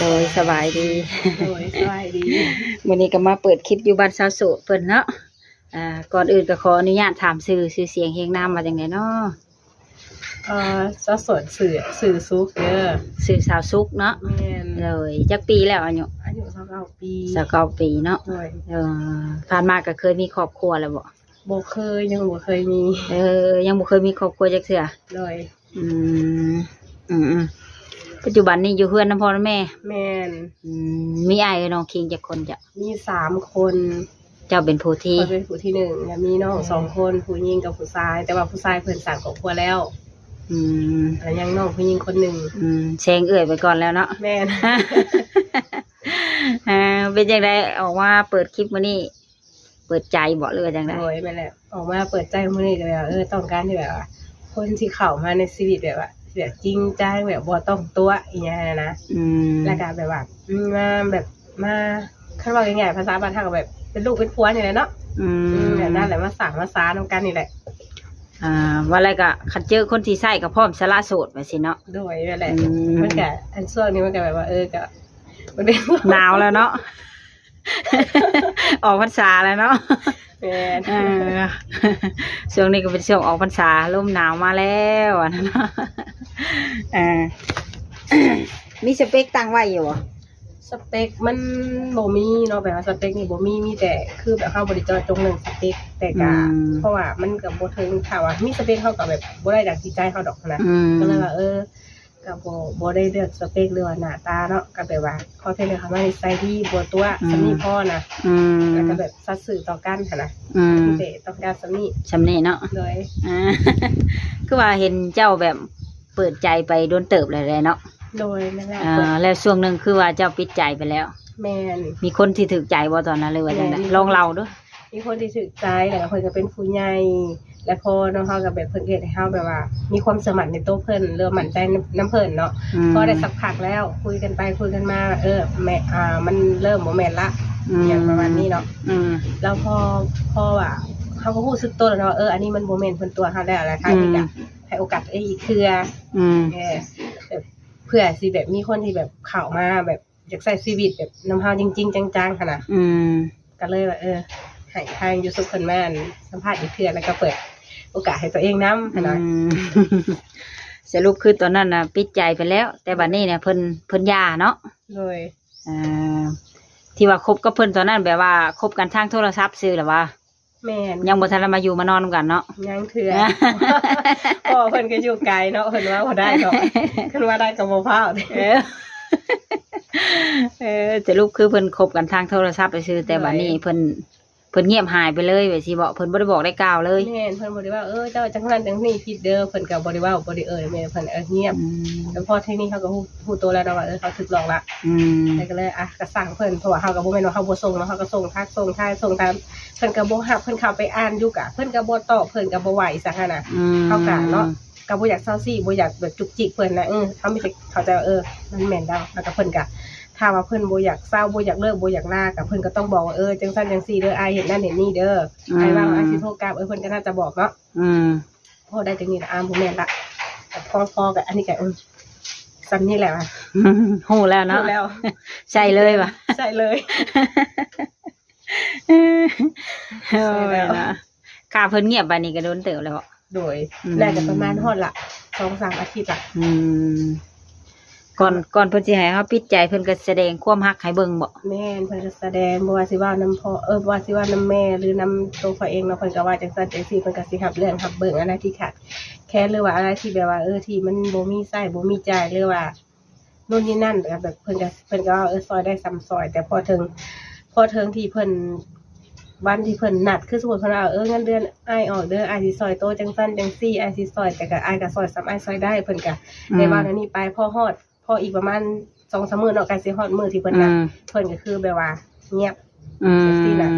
ໂດຍ ສະບາຍດີ. ໂດຍ ສະບາຍດີ. ມື້ນີ້ກໍມາເປີດຄລິບຢູ່ບ້ານຊາວໂສດເພິ່ນເນາະ. ອ່າ ກ່ອນອື່ນກໍຂໍອະນຸຍາດຖາມຊື່ ຊື່ສຽງຮຽງນາມວ່າຈັ່ງໃດເນາະ? ເອີ ສາວໂສດຊື່ ຊື່ສຸກເດີ. ຊື່ສາວສຸກເນາະ? ແມ່ນ. ໂດຍ ຈັກປີແລ້ວອາຍຸ? ອາຍຸຊາວເກົ້າປີ. ຊາວເກົ້າປີເນາະ? ໂດຍ. ເອີ ຜ່ານມາກໍເຄີຍມີຄອບຄົວແລ້ວບໍ່? ບໍ່ເຄີຍ ຍັງບໍ່ເຄີຍມີ. ເອີ ຍັງບໍ່ເຄີຍມີຄອບຄົວຈັກເທື່ອ? ໂດຍ. ອືມ ອືມໆ ປັດຈຸບັນນີ້ຢູ່ເຮືອນນຳພໍ່ນຳແມ່? ແມ່ນ. ອືມ ມີອ້າຍເອື້ອຍນ້ອງຄິງຈັກຄົນເຈົ້າ? ມີສາມຄົນ. ເຈົ້າເປັນຜູ້ທີ່ ຂ້ອຍເປັນຜູ້ທີໜຶ່ງ ແລ້ວມີນ້ອງສອງຄົນ ຜູ້ຍິງກັບຜູ້ຊາຍ ແຕ່ວ່າຜູ້ຊາຍເພິ່ນສ້າງຄອບຄົວແລ້ວ. ອືມ ແລ້ວຍັງນ້ອງຜູ້ຍິງຄົນໜຶ່ງ. ອືມ ແຊງເອື້ອຍໄປກ່ອນແລ້ວເນາະ? ແມ່ນ. ເອີ ເປັນຈັ່ງໃດ ອອກມາເປີດຄລິບມື້ນີ້ ເປີດໃຈບໍ່ ຫຼືວ່າຈັ່ງໃດ? ໂດຍ ແມ່ນແຫຼະ ອອກມາເປີດໃຈມື້ນີ້ກໍແບບວ່າ ເອີ ຕ້ອງການທີ່ແບບວ່າ ຄົນທີ່ເຂົ້າມາໃນຊີວິດແບບວ່າ ແບບຈິງຈັງ ແບບບໍ່ຕ້ອງຕົວະອີ່ຫຍັງຫັ້ນນະ. ອືມ ແລ້ວກໍແບບວ່າ ອືມ ມາແບບ ມາ ຄັນເວົ້າງ່າຍໆ ພາສາບ້ານເຮົາກໍແບບເປັນລູກເປັນຜົວນີ້ແຫຼະເນາະ. ອືມ ອືມ ແບບນັ້ນແຫຼະ ມາສ້າງມາສານນຳກັນນີ້ແຫຼະ. ອ່າ ວ່າແລ້ວກໍຄັນເຈີຄົນທີ່ໃຊ້ກໍພ້ອມສະຫຼະໂສດວ່າຊີ້ເນາະ. ໂດຍ ແມ່ນແຫຼະ. ອືມ ມັນກໍ ອັນຊ່ວງນີ້ມັນກໍແບບວ່າ ເອີ ກໍ ໜາວແລ້ວເນາະ ອອກພັນສາແລ້ວເນາະ. ແມ່ນ. ເອີ ຊ່ວງນີ້ກໍເປັນຊ່ວງອອກພັນສາ ລົມໜາວມາແລ້ວ ອັນນັ້ນເນາະ. ເອີ ມີສະເປັກຕັ້ງໄວ້ຢູ່ບໍ່? ສະເປັກມັນບໍ່ມີເນາະ ແບບວ່າສະເປັກນີ້ບໍ່ມີ ມີແຕ່ຄືແບບເຮົາບໍ່ໄດ້ເຈາະຈົງເລື່ອງສະເປັກ ແຕ່ກະ ອືມ ເພາະວ່າມັນກໍບໍ່ເຖິງ ຖ້າວ່າມີສະເປັກເຮົາກໍແບບບໍ່ໄດ້ດັ່ງທີ່ໃຈເຮົາດອກນະ. ອືມ ກໍເລີຍວ່າ ເອີ ກໍບໍ່ ບໍ່ໄດ້ເລືອກສະເປັກ ຫຼືວ່າໜ້າຕາເນາະ ກໍແບບວ່າຂໍພຽງແຕ່ເຂົາມານິໄສດີ ບໍ່ຕົວະ ອືມ ສ່ຳນີ້ພໍນະ. ອືມ ແລ້ວກໍແບບສັດຊື່ຕໍ່ກັນຫັ້ນນະ. ອືມ ມີແຕ່ຕ້ອງການສ່ຳນີ້ ສ່ຳນີ້ເນາະ. ໂດຍ. ອ່າ ຄືວ່າເຫັນເຈົ້າແບບເປີດໃຈໄປດົນເຕີບແລ້ວເນາະ? ໂດຍ ແມ່ນແລ້ວ. ອ່າ ແລ້ວຊ່ວງໜຶ່ງຄືວ່າເຈົ້າປິດໃຈໄປແລ້ວ? ແມ່ນ. ມີຄົນທີ່ຖືກໃຈບໍ່ຕອນນັ້ນ ຫຼືວ່າຈັ່ງໃດ? ແມ່ນ. ລອງເລົ່າດູ. ມີຄົນທີ່ຖືກໃຈ ແລ້ວກໍເພິ່ນກໍເປັນຜູ້ໃຫຍ່ ແລ້ວພໍນ້ອງເຮົາກໍແບບ ເພິ່ນເຮັດໃຫ້ເຮົາແບບວ່າມີຄວາມເຊື່ອໝັ້ນໃນໂຕເພິ່ນ ເລີ່ມໝັ້ນໃຈນຳ ນຳເພິ່ນເນາະ. ອືມ ພໍໄດ້ສັກພັກແລ້ວ ຄຸຍກັນໄປຄຸຍກັນມາ ເອີ ແມ່ ອ່າ ມັນເລີ່ມບໍ່ແມ່ນລະ ອືມ ຫຍັງປະມານນີ້ເນາະ. ອືມ ແລ້ວພໍ ພໍວ່າເຮົາກໍຮູ້ສຶກໂຕແລ້ວເນາະ ເອີ ອັນນີ້ມັນບໍ່ແມ່ນເພິ່ນຕົວະເຮົາແລ້ວ ແລ້ວທາງນີ້ກໍ ອືມ ໃຫ້ໂອກາດຕົວເອງອີກເທື່ອ. ອືມ ເອີ ແບບ ເພື່ອຊິແບບມີຄົນທີ່ແບບເຂົ້າມາແບບ ຢາກໃຊ້ຊີວິດແບບນຳເຮົາຈິງໆ ຈັງໆ ຫັ້ນນະ. ອືມ ກໍເລີຍວ່າ ເອີ ໃຫ້ທາງ YouTube ເພິ່ນມາ ອັນ ສຳພາດອີກເທື່ອ ແລ້ວກໍເປີດໂອກາດໃຫ້ຕົວເອງນຳ ຫັ້ນນະ. ອືມ ສະຫຼຸບຄືຕອນນັ້ນນະປິດໃຈໄປແລ້ວ ແຕ່ບັດນີ້ນະເພິ່ນ ເພິ່ນຢ່າເນາະ? ໂດຍ. ອ່າ ທີ່ວ່າຄົບກັບເພິ່ນຕອນນັ້ນ ແບບວ່າຄົບກັນທາງໂທລະສັບຊື່ລະຫວາ? ແມ່ນ. ຍັງບໍ່ທັນໄດ້ມາຢູ່ມານອນນຳກັນເນາະ? ຍັງເທື່ອ. ເພາະວ່າເພິ່ນກໍຢູ່ໄກເນາະ ເພິ່ນເວົ້າບໍ່ໄດ້ດອກ ຄັນວ່າໄດ້ກໍບໍ່ພ້າວ. ເອີ ເອີ ສະຫຼຸບຄືເພິ່ນຄົບກັນທາງໂທລະສັບຊື່ໆ ແຕ່ ໂດຍ ບັດນີ້ເພິ່ນ ເພິ່ນງຽບຫາຍໄປເລີຍ ແບບຊີ້ບໍ? ເພິ່ນບໍ່ໄດ້ບອກໄດ້ກ່າວເລີຍ? ແມ່ນ ເພິ່ນບໍ່ໄດ້ວ່າ ເອີ ເຈົ້າຈັ່ງນັ້ນຈັ່ງນີ້ຜິດເດີ ເພິ່ນກໍບໍ່ໄດ້ເວົ້າ ບໍ່ໄດ້ເອີ່ຍ ແມ່ນເພິ່ນ ເອີ ງຽບ. ອືມ ແລ້ວພໍທີນີ້ເຮົາກໍຮູ້ ຮູ້ໂຕແລ້ວເນາະວ່າ ເອີ ເຂົາຖືກຫຼອກລະ. ອືມ ແລ້ວກໍເລີຍ ອ່ະ ກໍຊ່າງເພິ່ນ ເພາະວ່າເຮົາກໍບໍ່ແມ່ນວ່າເຮົາບໍ່ສົ່ງເນາະ ເຮົາກໍສົ່ງທັກ ສົ່ງທາຍ ສົ່ງຕາມ ເພິ່ນກໍບໍ່ຮັບ ເພິ່ນເຂົ້າໄປອ່ານຢູ່ກະ ເພິ່ນກໍບໍ່ຕອບ ເພິ່ນກໍບໍ່ວ່າອີ່ສັງຫັ້ນນະ. ອືມ ເຮົາກະເນາະ ກໍບໍ່ຢາກເຊົາຊີ້ ບໍ່ຢາກແບບຈຸກຈິກເພິ່ນນະ. ເອີ ເຮົາມີແຕ່ເຂົ້າໃຈວ່າ ເອີ ມັນແມ່ນແລ້ວ ແລ້ວກໍເພິ່ນກະ ຖ້າວ່າເພິ່ນບໍ່ຢາກເຊົາ ບໍ່ຢາກເລີກ ບໍ່ຢາກລາ ກໍເພິ່ນກໍຕ້ອງບອກວ່າ ເອີ ຈັ່ງຊັ້ນຈັ່ງຊີ້ເດີ ອ້າຍເຮັດນັ້ນເຮັດນີ້ເດີ ອືມ ອ້າຍວ່າອ້າຍຊິໂທກັບ ເອີ ເພິ່ນກໍໜ້າຈະບອກເນາະ. ອືມ ພໍໄດ້ຈັ່ງນີ້ລະ ອ່າ ບໍ່ແມ່ນລະ ກໍພໍ ພໍກໍອັນນີ້ກໍ ເອີ ສ່ຳນີ້ແຫຼະວ່າ ຮູ້ແລ້ວເນາະ ຮູ້ແລ້ວ ໃສ່ເລີຍວ່າ ໃສ່ເລີຍ. ໂອ້ຍເນາະ ຖ້າເພິ່ນງຽບບາດນີ້ກໍດົນເຕີບແລ້ວເບາະ? ໂດຍ ອືມ ໜ້າຈະປະມານຮອດລະ ສອງສາມອາທິດລະ. ອືມ ກ່ອນ ກ່ອນເພິ່ນຊິໃຫ້ເຮົາປິດໃຈ ເພິ່ນກໍສະແດງຄວາມຮັກໃຫ້ເບິ່ງເບາະ? ແມ່ນ ເພິ່ນກໍສະແດງ ບໍ່ວ່າຊິເວົ້ານຳພໍ່ ເອີ ບໍ່ວ່າຊິເວົ້ານຳແມ່ ຫຼືນຳໂຕຂ້ອຍເອງເນາະ ເພິ່ນກໍວ່າຈັ່ງຊັ້ນຈັ່ງຊີ້ ເພິ່ນກໍຊິຮັບເລື່ອງຮັບເບິ່ງ ອັນໃດທີ່ຂາດແຄນ ຫຼືວ່າອັນໃດທີ່ແບບວ່າ ເອີ ທີ່ມັນບໍ່ມີໃຊ້ ບໍ່ມີຈ່າຍ ຫຼືວ່າ ໂນ່ນນີ້ນັ້ນ ແບບເພິ່ນກໍ ເພິ່ນກໍວ່າ ເອີ ຊ່ອຍໄດ້ສ່ຳຊ່ອຍ ແຕ່ພໍເຖິງ ພໍເຖິງທີ່ເພິ່ນ ວັນທີ່ເພິ່ນນັດ ຄືສົມມຸດເພິ່ນວ່າ ເອີ ເງິນເດືອນອ້າຍອອກເດີ ອ້າຍຊິຊ່ອຍໂຕຈັ່ງຊັ້ນຈັ່ງຊີ້ ອ້າຍຊິຊ່ອຍ ແຕ່ກໍ ອ້າຍກໍຊ່ອຍສ່ຳອ້າຍຊ່ອຍໄດ້ ເພິ່ນກໍ ອືມ ໄດ້ເວົ້າແນວນີ້ໄປ. ພໍຮອດ ພໍອີກປະມານສອງສາມມື້ເນາະ ໃກ້ຊິຮອດມື້ທີ່ເພິ່ນນັດ ອືມ ເພິ່ນກໍຄືແບບວ່າງຽບ ອືມ ຈັ່ງຊີ້ນະ.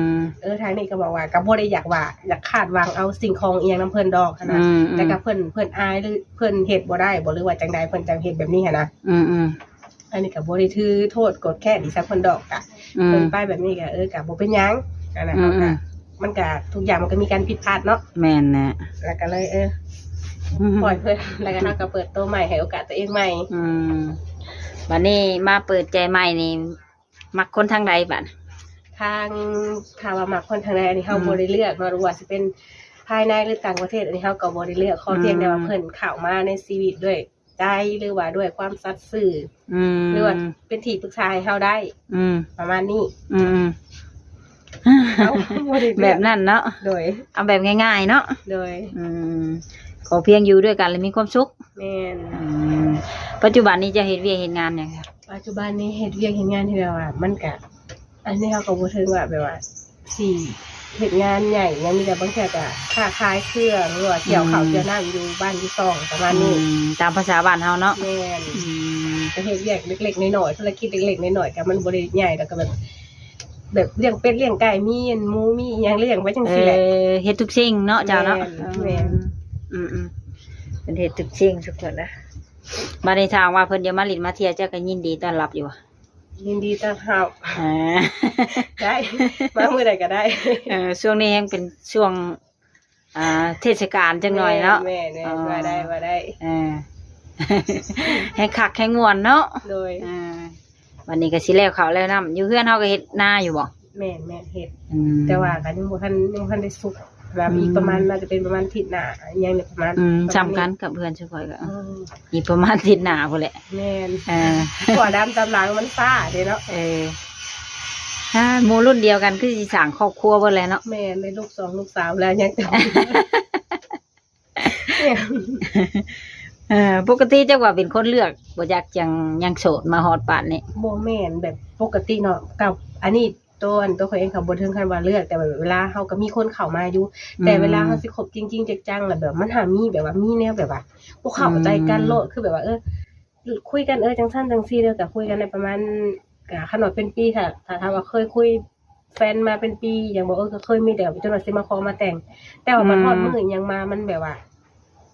ເອີ ທາງນີ້ກໍບອກວ່າ ກໍບໍ່ໄດ້ຢາກວ່າ ຢາກຄາດຫວັງເອົາສິ່ງຂອງອີ່ຫຍັງນຳເພິ່ນດອກຫັ້ນນະ ອືມໆ ແຕ່ກໍເພິ່ນ ເພິ່ນອາຍ ຫຼືເພິ່ນເຮັດບໍ່ໄດ້ບໍ ຫຼືວ່າຈັ່ງໃດ ເພິ່ນຈັ່ງເຮັດແບບນີ້ຫັ້ນນະ. ອືມໆ ອັນນີ້ກໍບໍ່ໄດ້ຖືໂທດໂກດແຄ້ນອີ່ສັງເພິ່ນດອກ ກະ ອືມ ເພິ່ນໄປແບບນີ້ກໍ ເອີ ກໍບໍ່ເປັນຫຍັງຫັ້ນນະ. ອືມໆ ເຮົາກໍ ມັນກະ ທຸກຢ່າງມັນກໍມີການຜິດພາດເນາະ. ແມ່ນແຫຼະ ແລ້ວກໍເລີຍ ເອີ ປ່ອຍເພິ່ນ ແລ້ວກໍເຮົາກໍເປີດໂຕໃໝ່ ໃຫ້ໂອກາດຕົວເອງໃໝ່. ອືມ ບັດນີ້ມາເປີດໃຈໃໝ່ນີ້ ມັກຄົນທາງໃດບັດ? ທາງ ຖ້າວ່າມັກຄົນທາງໃດ ອັນນີ້ເຮົາ ອືມ ບໍ່ໄດ້ເລືອກເນາະ ຫຼືວ່າຊິເປັນພາຍໃນ ຫຼືຕ່າງປະເທດ ອັນນີ້ເຮົາກໍບໍ່ໄດ້ເລືອກ ຂໍພຽງແຕ່ວ່າ ອືມ ເພິ່ນເຂົ້າມາໃນຊີວິດດ້ວຍໃຈ ຫຼືວ່າດ້ວຍຄວາມສັດຊື່ ອືມ ຫຼືວ່າເປັນທີ່ປຶກສາໃຫ້ເຮົາໄດ້ ອືມ ປະມານນີ້ ອືມ ເຮົາບໍ່ໄດ້ເລືອກ ແບບນັ້ນເນາະ ໂດຍ ເອົາແບບງ່າຍໆເນາະ ໂດຍ ອືມ ຂໍພຽງຢູ່ດ້ວຍກັນແລ້ວມີຄວາມສຸກ ແມ່ນ ອືມ ປັດຈຸບັນນີ້ເຈົ້າເຮັດວຽກເຮັດງານຫຍັງ? ປັດຈຸບັນນີ້ເຮັດວຽກເຮັດງານທີ່ແບບວ່າ ມັນກະ ອັນນີ້ເຮົາກໍບໍ່ເຖິງວ່າແບບວ່າຊິເຮັດງານໃຫຍ່ຫຍັງ ມີແຕ່ບາງເທື່ອກະຄ້າຂາຍເຄື່ອງ ຫຼືວ່າກ່ຽວເຂົ້າ ອືມ ກ່ຽວນ້ຳຢູ່ບ້ານຢູ່ຊ່ອງ ປະມານນີ້ ອືມ ຕາມພາສາບ້ານເຮົາເນາະ ແມ່ນ ອືມ ກໍເຮັດວຽກເລັກໆນ້ອຍໆ ທຸລະກິດເລັກໆນ້ອຍໆ ກໍມັນບໍ່ໄດ້ໃຫຍ່ ແລ້ວກໍແບບ ແບບລ້ຽງເປັດລ້ຽງໄກ່ ມີອັນໝູມີອີ່ຫຍັງລ້ຽງໄວ້ຈັ່ງຊີ້ແຫຼະ ເອີ ເຮັດທຸກສິ່ງເນາະເຈົ້າເນາະ ແມ່ນ ເອີ ແມ່ນ ອືມໆ ເພິ່ນເຮັດທຸກສິ່ງທຸກຄົນນະ ບັດນີ້ຖ້າຫາກວ່າເພິ່ນຢາກມາຫຼິ້ນມາທ່ຽວ ເຈົ້າກໍຍິນດີຕ້ອນຮັບຢູ່ບໍ່? ຍິນດີຕ້ອນຮັບ ອ່າ ໄດ້ ມາມື້ໃດກໍໄດ້ ເອີ ຊ່ວງນີ້ແຮ່ງເປັນຊ່ວງ ອ່າ ເທດສະການຈັກໜ່ອຍເນາະ ແມ່ນໆ ອ່າ ວ່າໄດ້ ວ່າໄດ້ ເອີ ແຮ່ງຄັກແຮ່ງມ່ວນເນາະ ໂດຍ ອ່າ ບັດນີ້ກໍຊິແລ້ວເຂົ້າແລ້ວນ້ຳ ຢູ່ເຮືອນເຮົາກໍເຮັດນາຢູ່ບໍ່? ແມ່ນໆ ເຮັດ ອືມ ແຕ່ວ່າກໍຍັງບໍ່ທັນ ຍັງບໍ່ທັນໄດ້ສຸກ ແບບ ອືມ ອີກປະມານ ໜ້າຈະເປັນປະມານທິດໜ້າ ຍັງປະມານ ອືມ ສ່ຳກັນກັບເຮືອນຊຸມຂ້ອຍກໍ ອືມ ອີກປະມານທິດໜ້າພຸ້ນແຫຼະ ແມ່ນ ເອີ ເພາະວ່າດຳຕາມຫຼັງມັນຊ້າເດ້ເນາະ ເອີ ຖ້າໝູ່ລຸ້ນດຽວກັນຄືຊິສ້າງຄອບຄົວເບິດແລ້ວເນາະ ແມ່ນ ໄດ້ລູກສອງລູກສາມແລ້ວ ຍັງ ເອີ ປົກກະຕິຈັກວ່າເປັນຄົນເລືອກບໍ່ ຈັກຈັ່ງຍັງໂສດມາຮອດປານນີ້? ບໍ່ແມ່ນ ແບບປົກກະຕິເນາະ ກັບອັນນີ້ ຕົວ ຕົວຂ້ອຍເອງກໍບໍ່ເຖິງຂັ້ນວ່າເລືອກ ແຕ່ວ່າເວລາເຮົາກໍມີຄົນເຂົ້າມາຢູ່ ອືມ ແຕ່ເວລາເຮົາຊິຄົບຈິງໆຈັງໆ ແລ້ວແບບມັນຫາມີແບບວ່າ ມີແນວແບບວ່າບໍ່ເຂົ້າໃຈກັນໂລດ ອືມ ຄືແບບວ່າ ເອີ ຄຸຍກັນ ເອີ ຈັ່ງຊັ້ນຈັ່ງຊີ້ເດີ ກໍຄຸຍກັນໄດ້ປະມານ ກໍຄັນວ່າເປັນປີ ຖ້າ ຖ້າ ຖ້າວ່າເຄີຍຄຸຍ ແຟນມາເປັນປີຫຍັງບໍ່ ເອີ ກໍເຄີຍມີ ແຕ່ຈົນວ່າຊິມາຂໍມາແຕ່ງ ແຕ່ວ່າ ອືມ ບັດຮອດມື້ຫຍັງມາ ມັນແບບວ່າ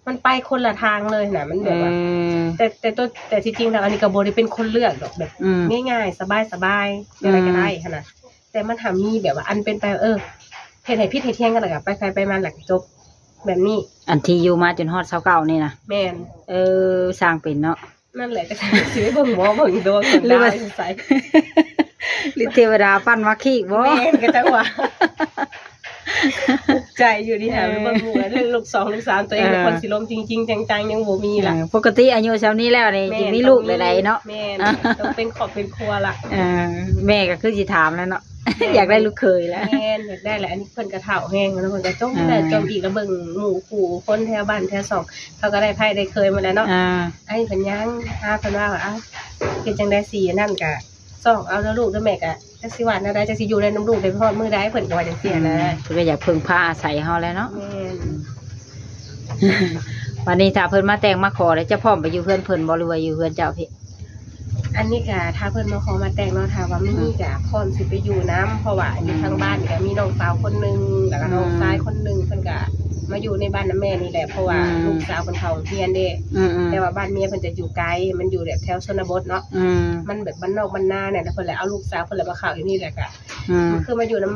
ມັນໄປຄົນລະທາງເລີຍນະ ມັນແບບວ່າ ເອີ ແຕ່ ແຕ່ຕົວ ແຕ່ທີ່ຈິງແລ້ວ ອັນນີ້ກໍບໍ່ໄດ້ເປັນຄົນເລືອກດອກ ແບບ ອືມ ງ່າຍໆ ສະບາຍໆ ອືມ ຈັ່ງໃດກໍໄດ້ຫັ້ນນະ ແຕ່ມັນຫາມີແບບວ່າ ອັນເປັນໄປ ເອີ ເຮັດໃຫ້ຜິດໃຫ້ຖຽງກັນ ແລ້ວກໍໄປໃຜໄປມັນ ແລ້ວກໍຈົບ ແບບນີ້ ອັນທີ່ຢູ່ມາຈົນຮອດຊາວເກົ້ານີ້ນະ ແມ່ນ ເອີ ຊ່າງເປັນເນາະ ນັ້ນແຫຼະ ກໍຊິໄປເບິ່ງໝໍເບິ່ງດວງເບິ່ງດາວຢູ່ໃສ ຫຼືເທວະດາປັ່ນມາຄີກບໍ່? ແມ່ນ ກໍຈັ່ງວ່າ ອຸກໃຈຢູ່ນີ້ຫາ ເອີ ໄປເບິ່ງໝູ່ ເລື່ອງລູກສອງລູກສາມ ຕົວເອງ ເອີ ຄົນຊິລົມຈິງໆຈັງໆຍັງບໍ່ມີລະ ເອີ ປົກກະຕິອາຍຸຊ່ຳນີ້ແລ້ວນີ້ ແມ່ນ ຊິມີລູກໄດ້ໃດເນາະ ແມ່ນ ຕ້ອງເປັນຄອບເປັນຄົວລະ ເອີ ແມ່ກໍຄືຊິຖາມແລ້ວເນາະ ແມ່ນ ຢາກໄດ້ລູກເຂີຍແລ້ວ ແມ່ນ ຢາກໄດ້ແຫຼະ ອັນນີ້ເພິ່ນກໍເຖົ້າແຮງແລ້ວ ເພິ່ນກໍຈົ່ມ ເອີ ແລ້ວຈົ່ມອີກ ແລ້ວເບິ່ງໝູ່ຄູ່ຄົນແຖວບ້ານແຖວຊ່ອງ ເຂົາກໍໄດ້ໃຜໄດ້ເຂີຍໝົດແລ້ວເນາະ ອ່າ ອັນນີ້ເພິ່ນຍັງ ຫາເພິ່ນວ່າ ອ່າ ເຮັດຈັ່ງໃດຊິອັນນັ້ນກະຊອກເອົາເດີລູກເດີ ແມ່ກະຈັກຊິວ່າແນວໃດ ຈັກຊິຢູ່ໄດ້ນຳລູກໄດ້ຮອດມື້ໃດ ເພິ່ນກໍວ່າຈັ່ງຊີ້ນະ ອືມ ເພິ່ນກໍຢາກເພິ່ງພາອາໄສເຮົາແຫຼະເນາະ ແມ່ນ ບັດນີ້ຖ້າເພິ່ນມາແຕ່ງມາຂໍແລ້ວ ເຈົ້າພ້ອມໄປຢູ່ເຮືອນເພິ່ນບໍ່ ຫຼືວ່າຢູ່ເຮືອນເຈົ້າພີ້? ອັນນີ້ກະຖ້າເພິ່ນມາຂໍມາແຕ່ງເນາະ ຖ້າວ່າມີ ອືມ ກະພ້ອມຊິໄປຢູ່ນຳ ເພາະວ່າຢູ່ ອືມ ທາງບ້ານນີ້ກະມີນ້ອງສາວຄົນໜຶ່ງ ແລ້ວກະ ອືມ ນ້ອງຊາຍຄົນໜຶ່ງ ເພິ່ນກະມາຢູ່ໃນບ້ານນຳແມ່ນີ້ແຫຼະ ເພາະວ່າ ອືມ ລູກສາວເພິ່ນເຂົ້າໂຮງຮຽນເດ້ ອືມໆ ແຕ່ວ່າບ້ານເມຍເພິ່ນຈະຢູ່ໄກ ມັນຢູ່ແບບແຖວຊົນນະບົດເນາະ ອືມ ມັນແບບບ້ານນອກບ້ານນາແດ່ ແລ້ວເພິ່ນແຫຼະເອົາລູກສາວເພິ່ນແຫຼະມາເຂົ້າຢູ່ນີ້ ແລ້ວກະ ອືມ ມາ ຄືມາຢູ່ນຳ